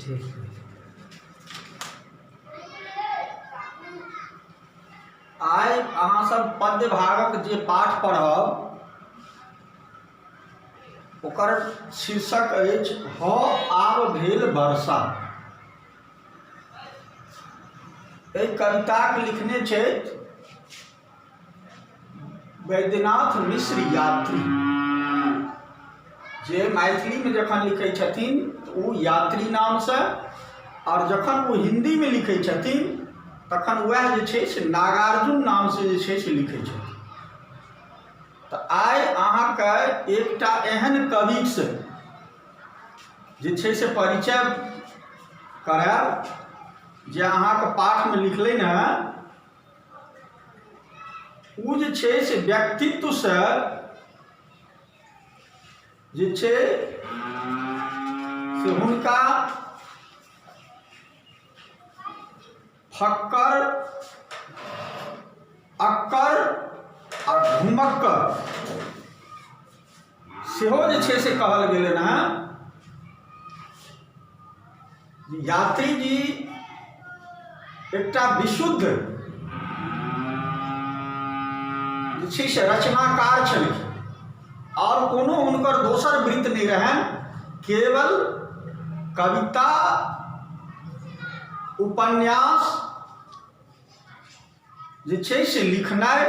ठीक। आइ अहाँ सब पद्य भागक जे पाठ पढ़ब ओकर शीर्षक अछि हँ आब भेल वर्षा। एहि कविताके लिखने छथि वैद्यनाथ मिश्र यात्री, जे मैथिलीमे जखन लिखै छथिन तऽ ओ यात्री नामसँ, आओर जखन ओ हिन्दीमे लिखै छथिन तखन वएह जे छै से नागार्जुन नामसँ जे छै से लिखै छथिन। तऽ आइ अहाँके एकटा एहन कविसँ जे छै से परिचय करायब जे अहाँके पाठमे लिखलनि हेँ। ओ जे छै से व्यक्तित्वसँ जे छै से हुनका फक्कर, अक्कर आ घुमक्कर सेहो जे छै से कहल गेलनि हेँ। यात्री जी एकटा विशुद्ध जे छै से रचनाकार छलखिन आओर कोनो हुनकर दोसर वृत्त नहि रहनि, केवल कविता, उपन्यास जे छै से लिखनाइ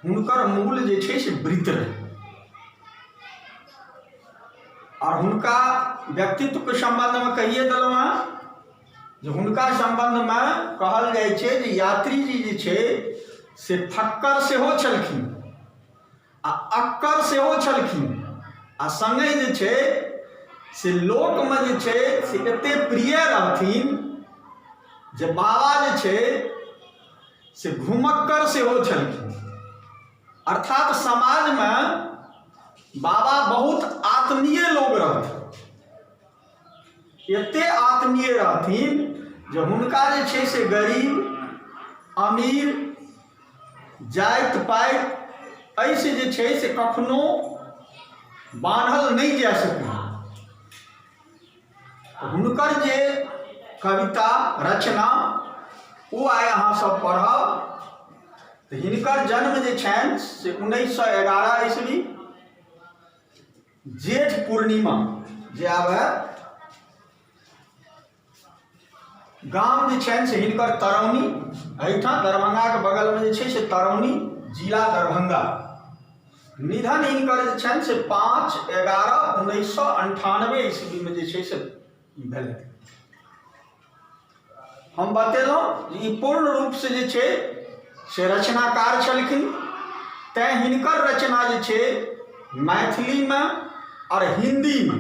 हुनकर मूल जे छै से वृत्त रहै। आओर हुनका व्यक्तित्वके सम्बन्धमे कहिए देलहुँ हेँ जे हुनका सम्बन्धमे कहल जाइ छै जे यात्री जी जे छै से फक्कर सेहो छलखिन आ अक्कर सेहो छलखिन, आ सङ्गे जे छै से लोकमे जे छै से एतेक प्रिय रहथिन जे बाबा जे छै से घुमक्कर सेहो छलखिन। अर्थात समाजमे बाबा बहुत आत्मीय लोक रहथिन, एतेक आत्मीय रहथिन जे हुनका जे छै से गरीब अमीर जाति पाति एहिसँ जे छै से कखनो बान्हल नहि जा सकै। हुनकर जे कविता रचना ओ आइ अहाँसभ पढ़ब। तऽ हिनकर जन्म जे छनि से 1911 ईस्वी जेठ पूर्णिमा जे आबय, गाम जे छनि से हिनकर तरौनी, एहिठाम दरभंगाके बगलमे जे छै से तरौनी, जिला दरभंगा। निधन हिनकर जे छनि से 5/11/1998 ईस्वीमे जे छै से भेलै। हम बतेलहुँ जे ई पूर्ण रूपसँ जे छै से रचनाकार छलखिन, तैँ हिनकर रचना जे छै मैथिलीमे आओर हिन्दीमे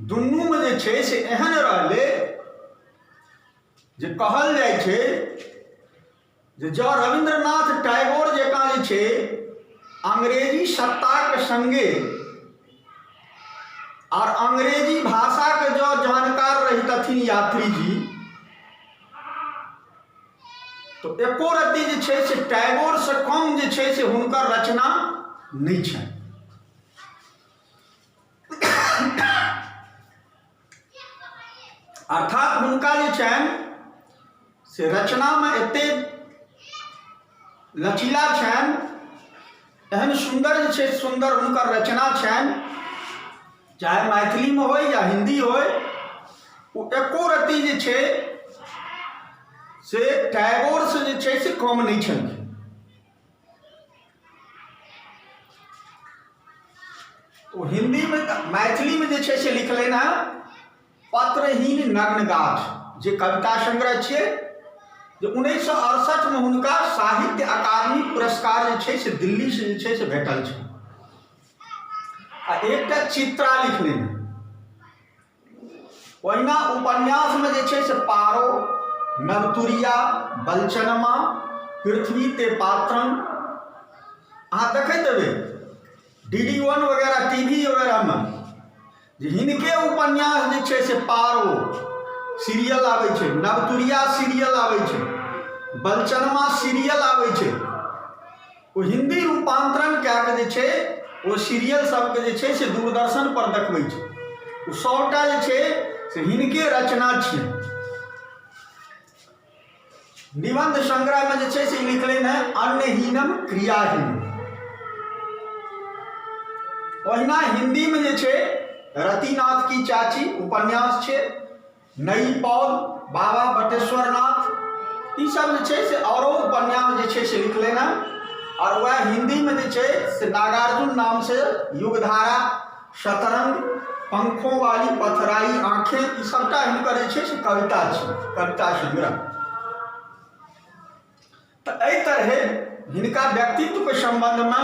दुनूमे जे छै से एहन रहलै जे कहल जाइ छै जे जँ रविन्द्रनाथ टैगोर जकाँ जे छै अंग्रेजी सत्ताके सङ्गे आओर अंग्रेजी भाषाके जँ जानकार रहितथिन यात्री जी तऽ एको रत्ती जे छै से टैगोरसँ कम जे छै से हुनकर रचना नहि छनि। अर्थात हुनका जे छनि से रचनामे एतेक लचीला छनि, एहन सुन्दर जे छै सुन्दर हुनकर रचना छनि, चाहे मैथिलीमे होइ या हिन्दी होइ, ओ एको रत्ती जे छै से टैगोरसँ जे छै से कम नहि छलखिन। ओ हिन्दीमे मैथिलीमे जे छै से लिखलनि हेँ पत्रहीन नग्न गाछ जे कविता संग्रह छियै, जे 1968मे हुनका साहित्य अकादमी पुरस्कार जे छै से दिल्लीसँ जे छै से भेटल छै। आ एकटा चित्रा लिखलनि हेँ। ओहिना उपन्यासमे जे छै से पारो, नवतुरिया, बलचनमा, पृथ्वी ते पात्रम, अहाँ देखैत हेबै डी डी वन वगैरह टी वी वगैरहमे जे हिनके उपन्यास जे छै से पारो सीरियल आबै छै, नवतुरिया सीरियल आबै छै, बलचनमा सीरियल आबै छै। ओ हिन्दी रूपान्तरण कए कऽ जे छै ओ सीरियल सबके जे छै से दूरदर्शनपर देखबै छै। ओ सभटा जे छै से हिनके रचना छियनि। निबंध संग्रहमे जे छै से लिखलनि हेँ अन्नहीनम क्रियाहीनम। ओहिना हिन्दीमे जे छै रतिनाथ की चाची उपन्यास छै, नई पौध, बाबा बटेश्वरनाथ, ई सब जे छै से औरो उपन्यास जे छै से लिखलनि हेँ। आओर वएह हिन्दीमे जे छै से नागार्जुन नामसँ युगधारा, शतरंग, पंखों वाली पथराई आंखें, ई सबटा हिनकर जे छै से कविता छै, कविता संग्रह। तऽ एहि तरहे हिनका व्यक्तित्वके सम्बन्धमे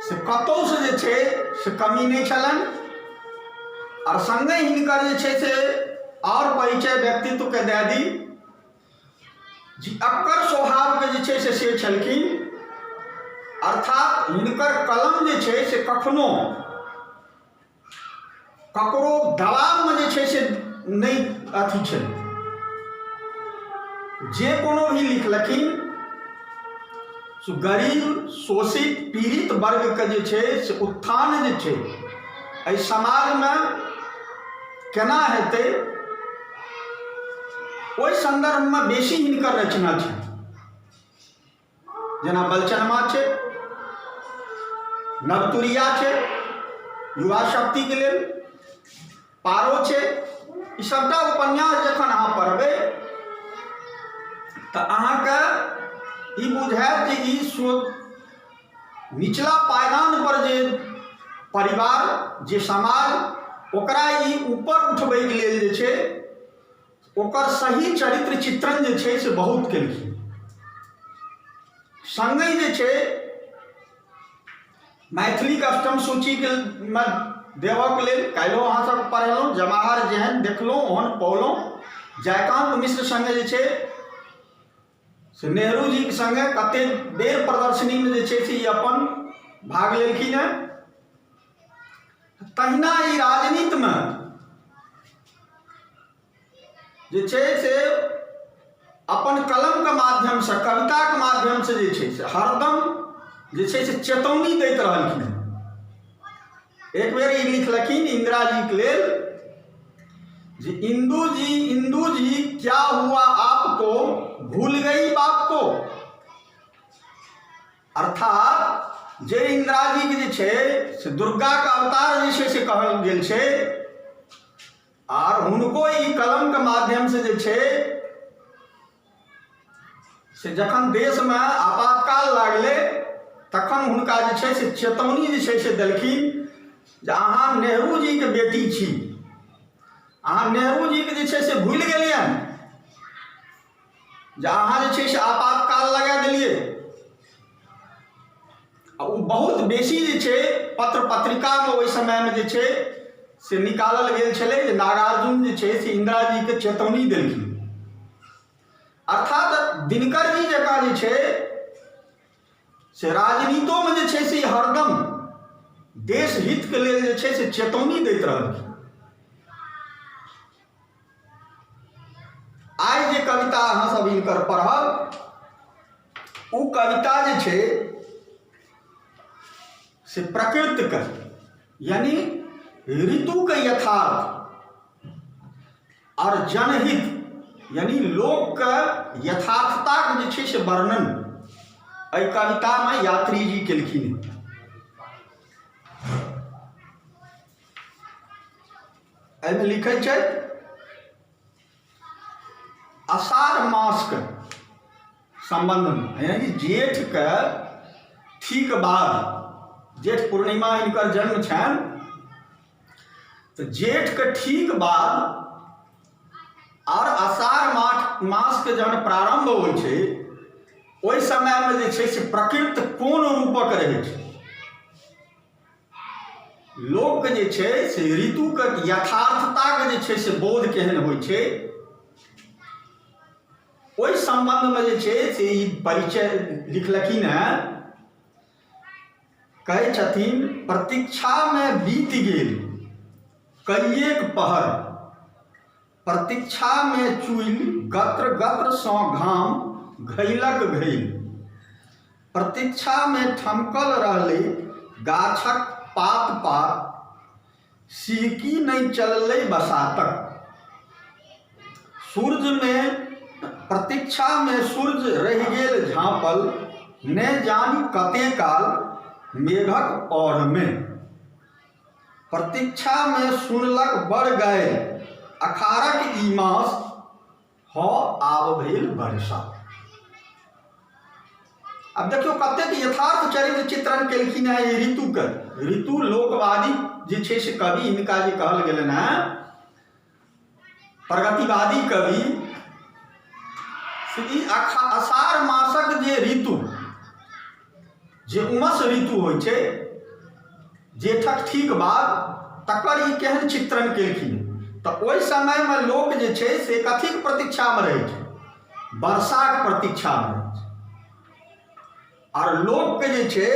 से कतहुसँ जे छै से कमी नहि छलनि। आओर सङ्गे हिनकर जे छै से आओर परिचय व्यक्तित्वके दए दी जी, अक्कर स्वभावके जे छै से छलखिन। अर्थात हिनकर कलम जे छै से कखनो ककरो दबावमे जे छै से नहि अथी छै, जे कोनो भी लिखलखिन से गरीब, शोषित, पीड़ित वर्गके जे छै से उत्थान जे छै एहि समाजमे केना हेतै, ओहि सन्दर्भमे बेसी हिनकर रचना छै। जेना बलचनमा छै, नवतुरिया छै युवा शक्तिके लेल, पारो छै, ई सभटा उपन्यास जखन अहाँ पढ़बै तऽ अहाँके ई बुझायत जे ई निचला पायदान पर जे परिवार, जे समाज, ओकरा ई ऊपर उठबैके लेल जे छै ओकर सही चरित्र चित्रण जे छै से बहुत केलखिन। सङ्गहि जे छै मैथिलीके अष्टम सूचीके मे देबऽके लेल काल्हिओ अहाँ सब पढ़ेलहुँ, जवाहर जेहन देखलहुँ ओहन पौलहुँ। जयकान्त मिश्र सङ्गे जे छै से नेहरू जीके सङ्गे कतेक बेर प्रदर्शनीमे जे छै से ई अपन भाग लेलखिन हेँ। तहिना ई राजनीतिमे जे छै से अपन कलमके माध्यमसँ, कविताके माध्यमसँ जे छै से हरदम जे छै से चेतौनी दैत रहलखिन हेँ। एक बेर ई लिखलखिन इंदिरा जीके लेल जे इंदू जी, इंदू जी क्या हुआ आपको, भूल गई बाप को। अर्थात जे इंदिरा जीके जे छै से दुर्गाके अवतार जे छै से कहल गेल छै, आर हुनको ई कलमके माध्यमसँ जे छै से जखन देशमे आपातकाल लागलै तखन हुनका जे छै से चेतौनी जे छै से देलखिन जे अहाँ नेहरू जीके बेटी छी, अहाँ नेहरू जीके जे छै से भूलि गेलियनि जे अहाँ जे छै से आपातकाल लगा देलियै। आ ओ बहुत बेसी जे छै पत्र पत्रिकामे ओहि समयमे जे छै से निकालल गेल छलै जे नागार्जुन जे छै से इंदिरा जीके चेतौनी देलखिन। अर्थात दिनकर जी जकाँ जे छै से राजनीतोमे जे छै से हरदम देश हितके लेल जे छै से चेतौनी दैत रहलखिन। आइ जे कविता अहाँ सब हिनकर पढ़ब ओ कविता जे छै से प्रकृतिके यानी ऋतुके यथार्थ आओर जनहित यानी लोकके यथार्थताके जे छै से वर्णन एहि कवितामे यात्री जी केलखिन। एहिमे लिखै छै अषाढ़ मासके सम्बन्धमे, यानी जेठके ठीक बाद, जेठ पूर्णिमा हिनकर जन्म छनि, तऽ जेठके ठीक बाद आओर अषाढ़ मासके जहन प्रारम्भ होइ छै ओहि समयमे जे छै से प्रकृति कोन रूपक रहै छै, लोकके जे छै से ऋतुके यथार्थताके जे छै से बोध केहन होइ छै ओहि सम्बन्धमे जे छै से ई परिचय लिखलखिन हेँ। कहै छथिन प्रतीक्षामे बीत गेल कइएक पहर, प्रतीक्षामे चुलि गत्र गत्रसँ घाम घैलक घैल, प्रतीक्षामे ठमकल रहलै गाछक पात पात, सिहकी नहि चललै बसातक। सूर्यमे प्रतीक्षामे सूर्य रहि गेल झाँपल ने जानि कते काल मेघक औरमे। प्रतीक्षामे सुनलक बड़ गारि अखाड़क ई मास हँ आब भेल वर्षा। आब देखियौ कतेक यथार्थ चरित्र चित्रण केलखिन हेँ ई ऋतुके। ऋतु लोकवादी जे छै से कवि हिनका जे कहल गेलनि हेँ प्रगतिवादी कवि से ई अषाढ़ मासक जे ऋतु जे उमस ऋतु होइ छै जेठक ठीक बाद तकर ई केहन चित्रण केलखिन। तऽ ओहि समयमे लोक जे छै से कथीके प्रतीक्षामे रहै छै? वर्षाके प्रतीक्षामे रहै छै। आर लोकके जे छै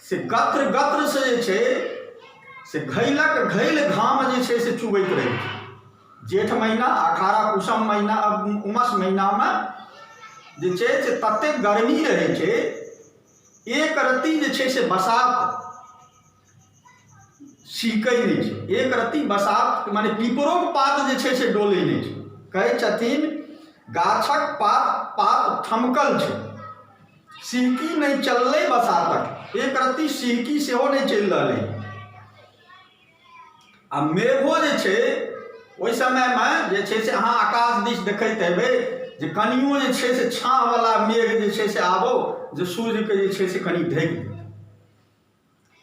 से गत्र गत्रसँ जे छै से घैलक घैल घाम जे छै से चुबैत रहै छै। जेठ महीना अखाड़ा कुसम महीना उमस महीनामे जे छै से ततेक गर्मी रहै छै, एक रत्ती जे छै से बसात सीकै नहि छै, एक रत्ती बसात माने पीपरोके पात जे छै से डोलै नहि छै। कहै छथिन गाछक पात पात ठमकल छै, सिहकी नहि चललै बसातक, एक रत्ती सिहकी सेहो नहि चलि रहलै। आ मेघो जे छै ओहि समयमे जे छै से अहाँ आकाश दिस देखैत हेबै जे कनियो जे छै से छाँहवला मेघ जे छै से आबौ जे सूर्यके जे छै से कनि ढकि देत,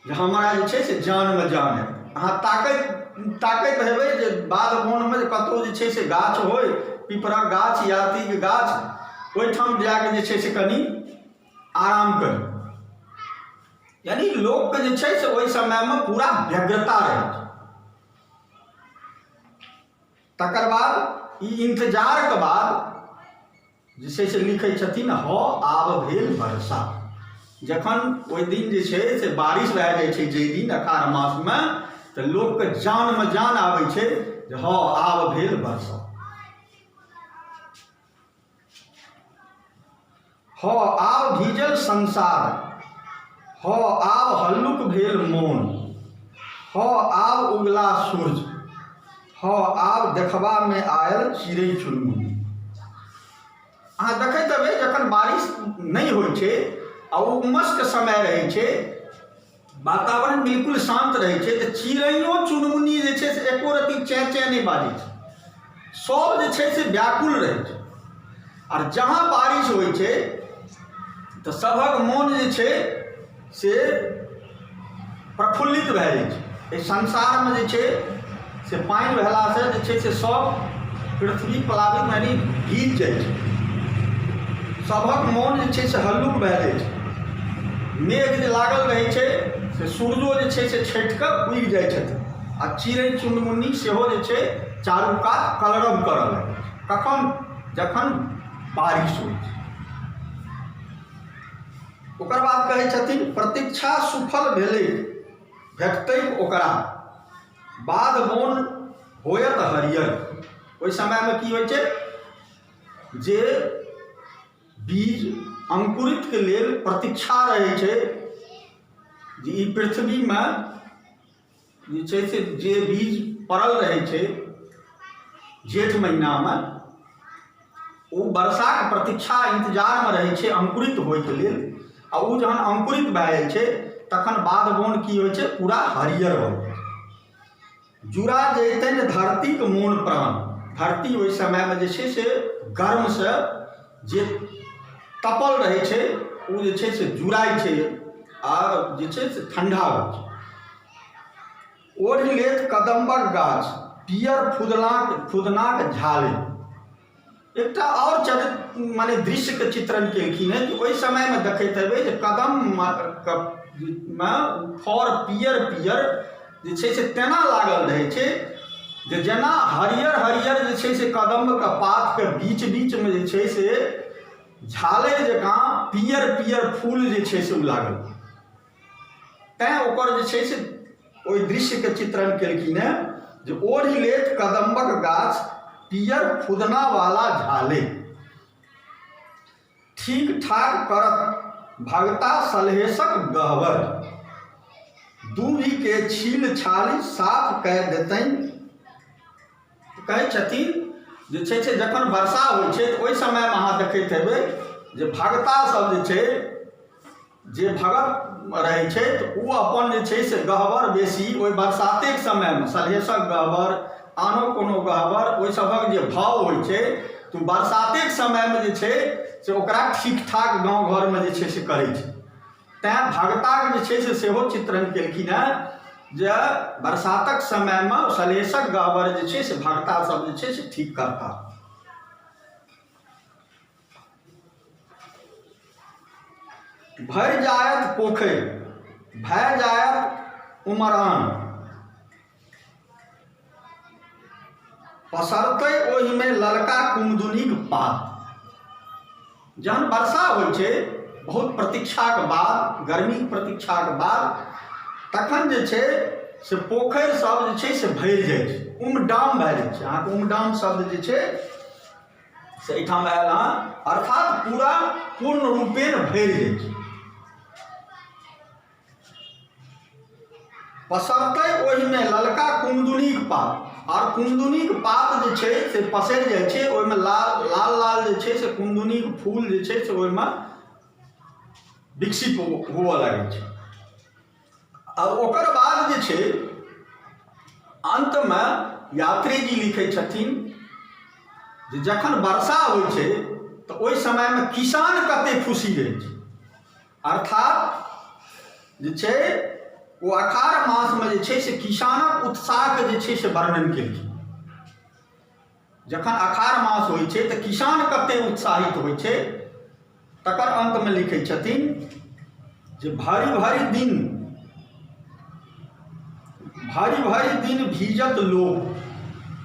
जे हमरा जे छै से जानमे जान आयत। अहाँ ताकैत ताकैत हेबै जे बाध बोनमे जे कतहु जे छै से गाछ होइ, पीपरक गाछ या अथीके गाछ, ओहिठाम जाकऽ जे छै से कनि आराम करी। यानी लोकके जे छै से ओहि समयमे पूरा व्यग्रता रहै छै। तकर बाद ई इन्तजारके बाद जे छै से लिखै छथिन हँ आब भेल वर्षा। जखन ओहि दिन जे छै से बारिश भए जाइ छै जाहि दिन अखाढ़ मासमे, तऽ लोकके जानमे जान आबै छै जे हँ आब भेल वर्षा। हँ आब भीजल संसार, हँ आब हल्लुक भेल मोन, हँ आब उगला सूर्य, हँ आब देखबामे आयल चिड़ै चुनमुनी। अहाँ देखैत हेबै जखन बारिश नहि होइ छै आ ओ उमसके समय रहै छै, वातावरण बिल्कुल शान्त रहै छै, तऽ चिड़ैयो चुनमुनी जे छै से एको रत्ती चें चें नहि बाजै छै, सब जे छै से व्याकुल रहै छै। आर जहाँ बारिश होइ छै तऽ सभक मोन जे छै से प्रफुल्लित भए जाइ छै। एहि संसारमे जे छै से पानि भेलासँ जे छै से सब पृथ्वी प्लावित यानि भीज जाइ छै, सभक मोन जे छै से हल्लुक भए जाइ छै। मेघ जे लागल रहै छै से सूर्यो जे छै से छठि कऽ उगि जाइ छथिन आ चिड़ै चुनमुनी सेहो जे छै चारू कात कलरव करऽ लगै छै। कखन? जखन बारिश होइ छै। ओकर बाद कहै छथिन प्रतीक्षा सुफल भेलै भेटतै ओकरा, बाध बोन होयत हरियर। ओहि समयमे की होइ छै जे बीज अंकुरितके लेल प्रतीक्षा रहै छै जे ई पृथ्वीमे जे छै से जे बीज पड़ल रहै छै जेठ महीनामे, ओ वर्षाके प्रतीक्षा इन्तजारमे रहै छै अंकुरित होइके लेल। आ ओ जहन अंकुरित भए जाइ छै तखन बाध बोन की होइ छै पूरा हरियर भऽ जाइ छै। जुड़ा जैतनि धरतीके मोन प्राण, धरती ओहि समयमे जे छै से गर्मसँ जे तपल रहै छै ओ जे छै से जुड़ाइ छै आ जे छै से ठण्डा होइ छै। ओढ़ि लेत कदम्बक गाछ पियर फुदनाक फुदनाक झालि। एकटा आओर चरित्र माने दृश्यके चित्रण केलखिन हेँ कि ओहि समयमे देखैत हेबै जे कदम मे फर पियर पियर जे छै से तेना लागल रहै छै जे जेना हरियर हरियर जे छै से कदम्बके पातके बीच बीचमे जे छै से झालरि जकाँ पियर पियर फूल जे छै से ओ लागल। तैँ ओकर जे छै से ओहि दृश्यके चित्रण केलखिन हेँ जे ओढ़ि लेत कदम्बक गाछ पियर फुदनावाला झाले, ठीक ठाक करत भगता सलहेशक गहबर, दूभिके छील छालि साफ कए देतनि। कहै छथिन जे छै से जखन वर्षा होइ छै तऽ ओहि समयमे अहाँ देखैत हेबै जे भगता सब जे छै, जे भगत रहै छै तऽ ओ अपन जे छै से गहबर बेसी ओहि बरसातेके समयमे सलहेसक गहबर, आनो कोनो गहबर, ओहि सभक जे भाव होइ छै तऽ ओ बरसातेके समयमे जे छै से ओकरा ठीक ठाक गाँव घरमे जे छै से करै छै। तैँ भगताके जे छै से सेहो चित्रण केलखिन हेँ जे बरसातक समयमे सलहेसक गहबर जे छै से भगता सब जे छै से ठीक करता। भरि जायत पोखरि भए जायत उमरान, पसरतै ओहिमे ललका कुमदुनीक पात। जहन वर्षा होइ छै बहुत प्रतीक्षाके बाद, गर्मीके प्रतीक्षाके बाद, तखन जे छै से पोखरि सब जे छै से भरि जाइ छै, उमडाम भए जाइ छै। अहाँके उमडाम शब्द जे छै से एहिठाम आयल हँ, अर्थात पूरा पूर्ण रूपेण भरि जाइ छै। पसरतै ओहिमे ललका कुमदुनीक पात, आर कुमदुनीक पात जे छै से पसरि जाइ छै ओहिमे, लाल लाल लाल जे छै से कुमदुनीक फूल जे छै से ओहिमे विकसित हुअ लागै छै। आ ओकर बाद जे छै अन्तमे यात्री जी लिखै छथिन जे जखन वर्षा होइ छै तऽ ओहि समयमे किसान कते खुशी रहै छै। अर्थात जे छै ओ अखाढ़ मासमे जे छै से किसानक उत्साहके जे छै से वर्णन केलखिन। जखन अखाढ़ मास होइ छै तऽ किसान कते उत्साहित होइ छै तकर अन्तमे लिखै छथिन जे भरि भरि दिन, भरि भरि दिन भीजत लोक,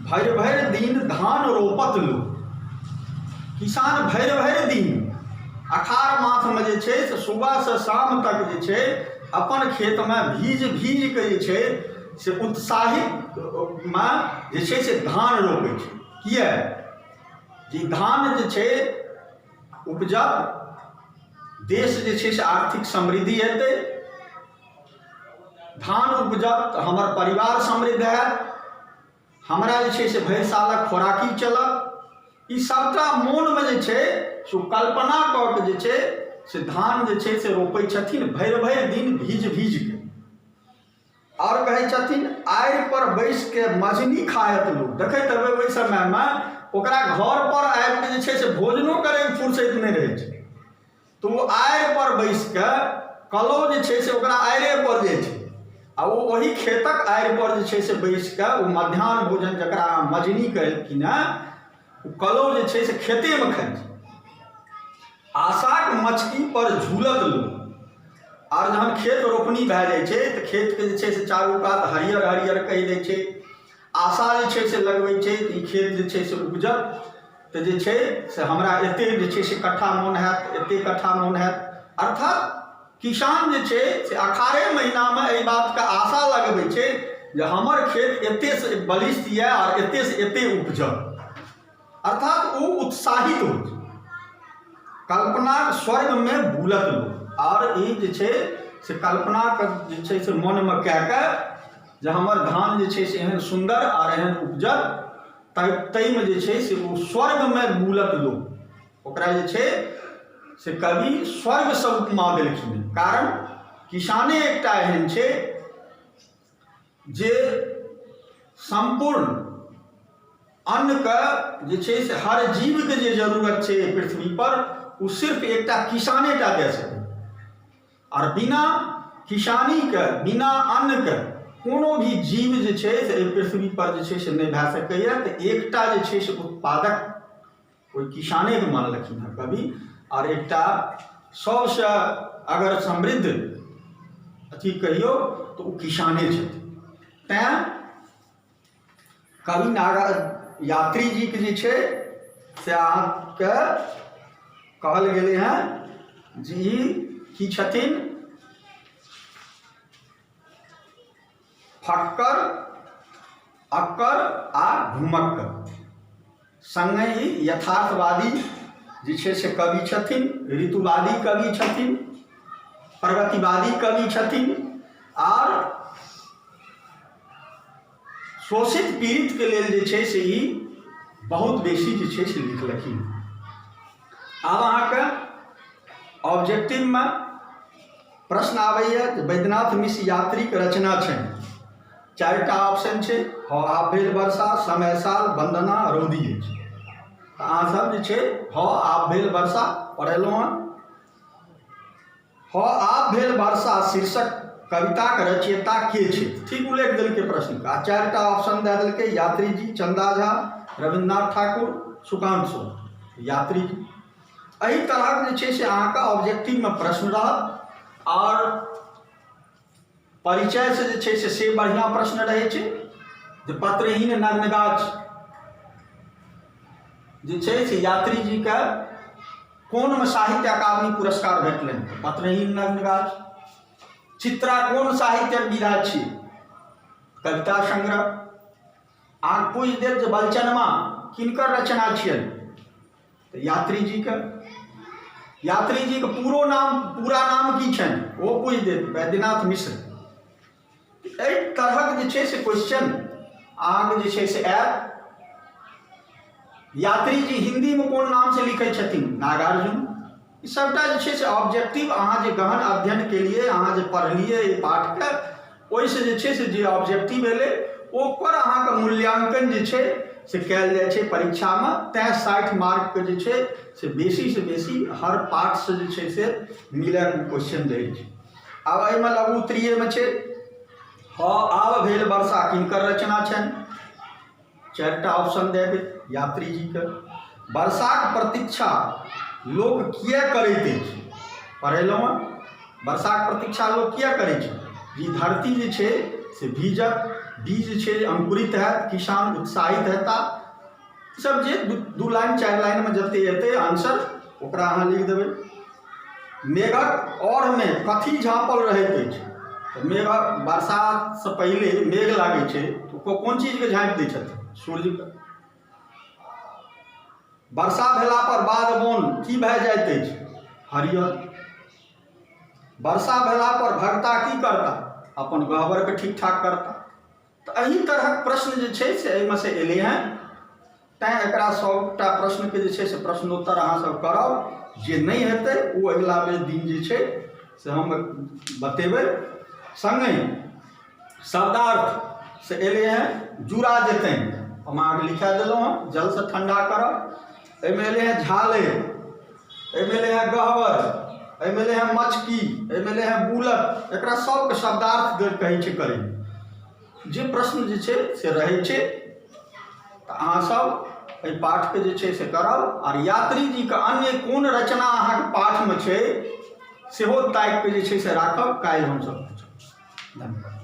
भरि भरि दिन धान रोपत लोक। किसान भरि भरि दिन अखाढ़ मासमे जे छै से सुबहसँ शाम तक जे छै अपन खेतमे भीज भीज कऽ जे छै से उत्साहितमे जे छै से धान रोपै छै। किए? जे धान जे छै उपजत, देश जे छै से आर्थिक समृद्धि हेतै, धान उपजत तऽ हमर परिवार समृद्ध हैत, हमरा जे छै से भरि सालक खोराकी चलत। ई सभटा मोनमे जे छै से ओ कल्पना कऽ के जे छै से धान जे छै से रोपै छथिन भरि भरि दिन भीज भीज के। आओर कहै छथिन आड़ि पर बैस के मझनी खायत लोक। देखैत हेबै ओहि समयमे ओकरा घर पर आबि के जे छै से भोजनो करैके फुर्सति नहि रहै छै, तऽ ओ आड़ि पर बैस के कलो जे छै से ओकरा आड़िए पर जाइ छै आ ओ ओहि खेतक आड़ि पर जे छै से बैस के ओ मध्याह्न भोजन जकरा अहाँ मझनी कहलखिन हेँ ओ कलो जे छै से खेतेमे खाइ छै। आशाक मचकी पर झूलत लोक। आर जहन खेत रोपनी भए जाइ छै तऽ खेतके जे छै से चारू कात हरियर हरियर कहि दै छै, आशा जे छै से लगबै छै कि ई खेत जे छै से उपजत तऽ जे छै से हमरा एतेक जे छै से कट्ठा मोन हैत, एतेक कट्ठा मोन हैत। अर्थात किसान जे छै से अखाड़े महीनामे एहि बातके आशा लगबै छै जे हमर खेत एतेक बलिष्ठ यऽ आर एतेकसँ एतेक उपजत। अर्थात ओ उत्साहित होइ छै, कल्पनाक स्वर्गमे बुलत लोक। आओर ई जे छै से कल्पनाके जे छै से मनमे कए कऽ जे हमर धान जे छै से एहन सुन्दर आर एहन उपजत, ताहिमे जे छै से ओ स्वर्गमे बुलत लोक। ओकरा जे छै से कवि स्वर्गसँ उपमा देलखिन, कारण किसाने एकटा एहन छै जे सम्पूर्ण अन्नके जे छै से हर जीवके जे जरूरत छै एहि पृथ्वीपर ओ सिर्फ एकटा किसाने टा दए सकै। आओर बिना किसानीके, बिना अन्नके कोनो भी जीव जे छै से एहि पृथ्वीपर जे छै से नहि भए सकैए। तऽ एकटा जे छै से उत्पादक ओहि किसानेके मानलखिन हँ कवि। आओर एकटा सबसँ अगर समृद्ध अथी कहियौ तऽ ओ किसाने छथिन। तैँ कवि नागा यात्री जीके जे छै से अहाँके कहल गेलै हँ जे ई की छथिन, फक्कर, अक्कर आ घुमक्कर। सङ्गहि यथार्थवादी जे छै से कवि छथिन, ऋतुवादी कवि छथिन, प्रगतिवादी कवि छथिन। आर शोषित पीड़ितके लेल जे छै से ई बहुत बेसी जे छै से लिखलखिन। आब अहाँके ऑब्जेक्टिवमे प्रश्न आबैए जे वैद्यनाथ मिश्र यात्रीके रचना छनि। चारिटा ऑप्शन छै, हौ आब भेल वर्षा, समय साल, वन्दना, रौदी अछि। तऽ अहाँसभ जे छै हौ आब भेल वर्षा पढ़ेलहुँ हँ। हौ आब भेल वर्षा शीर्षक कविताके रचयिता के छै? ठीक उल्लेख देलकै प्रश्नके आ चारिटा ऑप्शन दए देलकै, यात्री जी, चंदा झा, रविन्द्रनाथ ठाकुर, सुकांत सोम। यात्री जी। एहि तरहक जे छै से अहाँके ऑब्जेक्टिवमे प्रश्न रहत आओर परिचयसँ जे छै से बढ़िआँ प्रश्न रहै छै जे पत्रहीन नग्न गाछ जे छै से यात्री जीके कोनमे साहित्य अकादमी पुरस्कार भेटलनि? पत्रहीन नग्न गाछ। चित्रा कोन साहित्यक विधा छी? कविता संग्रह। अहाँ पूछि देत जे बलचनमा किनकर रचना छियनि? तऽ यात्री जीके। यात्री जीके पूरो नाम, पूरा नाम की छनि ओ पूछि देत, वैद्यनाथ मिश्र। एहि तरहक जे छै से क्वेश्चन अहाँके जे छै से आयत। यात्री जी हिन्दीमे कोन नामसँ लिखै छथिन? नागार्जुन। ई सभटा जे छै से ऑब्जेक्टिव, अहाँ जे गहन अध्ययन केलियै, अहाँ जे पढ़लियै एहि पाठके, ओहिसँ जे छै से जे ऑब्जेक्टिव एलै ओकर अहाँके मूल्यांकन जे छै से कयल जाइ छै परीक्षामे। तैँ 60 मार्कके जे छै से बेसीसँ बेसी हर पाठसँ जे छै से मिलैके क्वेश्चन रहै छै। आब एहिमे लघु उत्तरीयमे छै, हँ आब भेल वर्षा किनकर रचना छनि? चारिटा ऑप्शन दए देत, यात्री जीके। वर्षाक प्रतीक्षा लोक किए करैत अछि? पढ़ेलहुँ हँ। वर्षाक प्रतीक्षा लोक किए करै छै? ई धरती जे छै से भीजत, बीज जे छै अंकुरित हैत, किसान उत्साहित हेता। सब जे दू लाइन 4 लाइनमे जते एतै आंसर ओकरा अहाँ लिख देबै। मेघक औरमे कथी झाँपल रहैत अछि? तऽ मेघक बरसातसँ पहिले मेघ लागै छै तऽ ओ कोन चीजके झाँपि दै छथिन? सूर्यके। वर्षा भेला पर बाध बन की भए जाइत अछि? हरियर। वर्षा भेला पर भगता की करता? अपन गहबरके ठीक ठाक करता। तऽ एहि तरहक प्रश्न जे छै से एहिमे से एलै हँ। तैँ एकरा सभटा प्रश्नके जे छै से प्रश्नोत्तर अहाँसभ करब। जे नहि हेतै ओ अगिला बेर दिन जे छै से हम बतेबै। सङ्गहि शब्दार्थ से एलै हँ, जुड़ा जेतनि, हम अहाँके लिखा देलहुँ हँ, जलसँ ठण्डा करब। एहिमे एलै हँ झालरि, एहिमे एलै हँ गहबर, एहिमे एलै हँ मचकी, एहिमे एलै हँ बुलक। एकरा सभके शब्दार्थ कहै छै करै जे प्रश्न जे छै से रहै छै। तऽ अहाँसभ एहि पाठके जे छै से करब आर यात्री जीके अन्य कोन रचना अहाँके पाठमे छै सेहो ताकिके जे छै से राखब। काल्हि हमसभ पूछब। धन्यवाद।